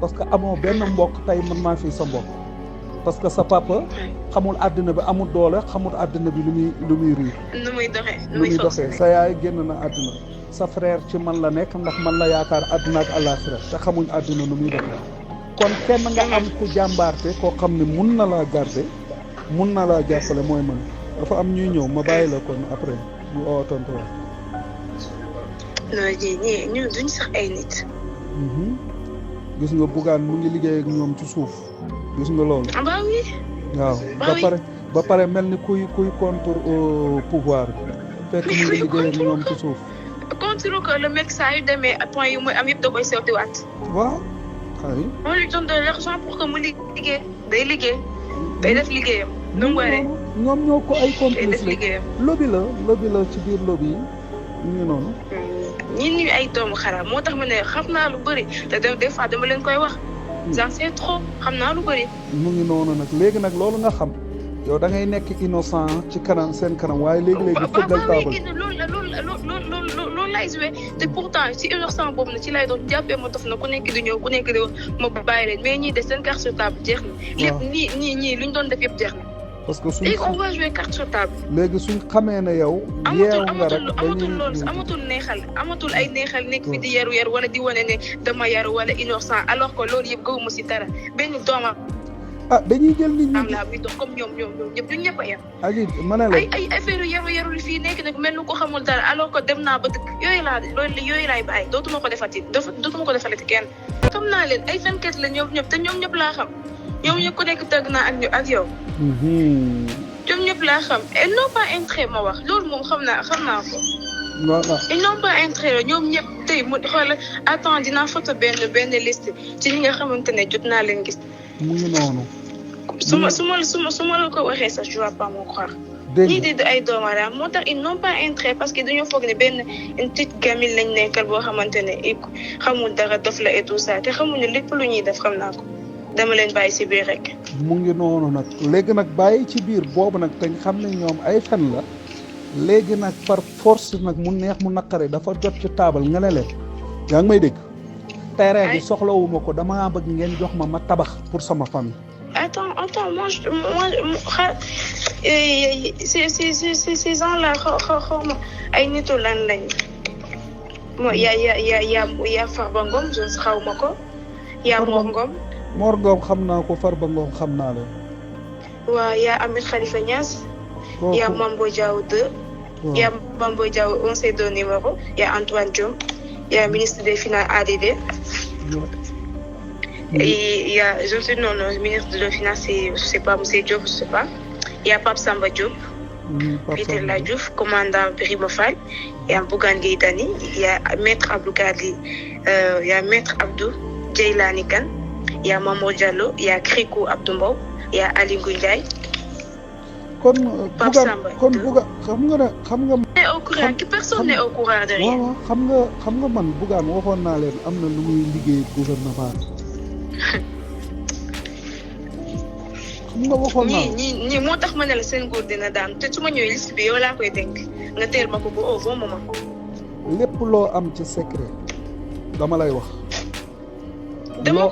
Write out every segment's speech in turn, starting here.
parce que amoo benn mbokk tey man maa fi sa mbokk parce que sa papa xamul àddina bi amul doole xamul àddina bi lu muy riir nu muy doxee sa yaay génn na àddina sa frère ci man la nekk ndax man la yaakaar àddina ak àllaaxira te xamuñ àddina nu muy doxee kon kenn nga am ku jàmbaarte koo xam ne mun na laa garder mun na laa jàppale mooy man dafa am ñuy ñëw ma bàyyi la kon après ñu oo tontu waat. non ñii ñun duñ sax ay nit. gis nga Bougane mu ngi liggéey ak ñoom ci suuf gis nga loolu. ah bah oui. waaw ba pare mel ni kuy contre pouvoir fekk mu ngi liggéey ak ñoom ci suuf. contre que le mec saa yu demee point yu muy am yëpp da koy sewtiwaat. waaw. ay. on lui donne de l'argent pour que mu liggéey day liggéey day def liggéeyam. nu mu waree ñoom ñoo ko ay complice def liggéeyam. lobby la ci biir lobby yi ñu ngi noonu. ñi ay doomu xaraam moo tax ma ne xam naa lu bëri te des fois dama leen koy wax. j'en sais trop xam naa lu bëri. mu ngi noonu nag léegi nag loolu nga xam yow da ngay nekk innocent ci kanam seen kanam waaye léegi fëggal taabal. loolu lay joué te pourtant ci innocent boobu na ci lay doon jàppee ma dof na ku nekk di ñëw ku nekk di wax ma bàyyi leen mais ñii de seen carte sur table jeex na. lépp ñii luñ doon def yëpp jeex na. parce que léegi on va jouer carte sur table. léegi suñ xamee ne yow. yeewu nga rek amatul loolu amatul neexal amatul ay neexal nekk fi di yaru wala di wane ne dama yaru wala innocent alors que loolu yëpp gëwuma si dara benn doomam. dañuy jël nit ñi. am naa bi dox comme ñoom ñëpp duñ ñëpp a yem. aji ma ne la ay affaire yaru fii nekk nag mel ni ko xamul dara alors que dem naa ba dëkk yooyu laay bàyyi dootuma ko defati kenn. xam naa leen ay fenkat la ñoom ñëpp te ñoom ñëpp laa xam. ñoom ñëpp ku nekk tëgg naa ak yow. ñoom ñëpp laa xam et non pas intérêt ma wax loolu moom xam naa ko. voilà ils n'ont pas intérêt ñoom ñëpp tey mu xoolal attends dinaa photo benn liste ci ñi nga xamante ne jot naa leen gis. mu ngi noonu. su ma la ko waxee sax je vais pas me croire. ñii di ay doomu aadama moo tax ils n'ont pas intérêt parce que dañoo foog ne benn une petite gamine lañ nekkal boo xamante ne xamul dara dof la et tout ça te xamuñu lépp lu ñuy def xam naa ko. dama leen bàyyi ci biir rek. mu ngi noonu nag léegi nag bàyyi ci biir boobu nag te xam ne ñoom ay fen la léegi nag par force nag mu neex mu naqare dafa jot ci taabal nga ne leen yaa ngi may dégg. terrain bi soxlawuma ko dama bëgg ngeen jox ma tabax pour sama famille. attends moi ces gens-là xaw ma ay nitu lan lañ mooy yaa Farba Ngom xaw ma ko yaa Mor Ngom xam naa ko Farba Ngom xam naa leen. waaw yaa Ahmed Khalifa Niass. yaa Mambo Diaw 2. yaa Mambo Diaw on s'est donné numéro yaa Antoine Diome yaa ministre des finances ADD. et yaa je sais non ministre des finances je sais pas monsieur Diop je sais pas yaa Pape Samba Diop. Peter La Diouf commandant Birima Fall yaa Bougane Gueye Dany yaa maître Abdou Kadi yaa maître Abdou Djeylani Kane. yaa Mamadou Diallo yaa Krikou Abdou Mbow yaa Aly Ngouille Ndiaye. kon Bougane xam nga. n'est au courant que personne n'est au courant de rien. waaw xam nga man Bougane waxoon naa leen am na lu muy liggéey gouvernement xam nga waxoon naa ñii moo tax ma ne la seen nguur dina daan te su ma ñëwee liste bi yow laa koy dénk nga teel ma ko ba au bon moment. lépp loo am ci secret dama lay wax. dama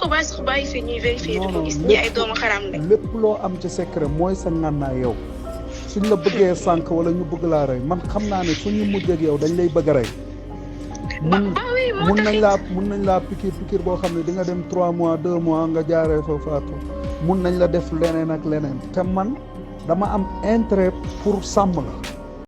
ko bàyyi fii ñuy vérifier di ko gis ñi ay doomu xaram lañ. lépp loo am ci secret mooy sa ngànnaay yow suñ la bëggee sànq wala ñu bëgg laa rey man xam naa ne suñu mujj ak yow dañ lay bëgg a rey. mun nañ laa pikir boo xam ne di nga dem 3 mois 2 mois nga jaaree fa faatu mun nañ la def leneen ak leneen te man dama am intérêt pour sàmm la.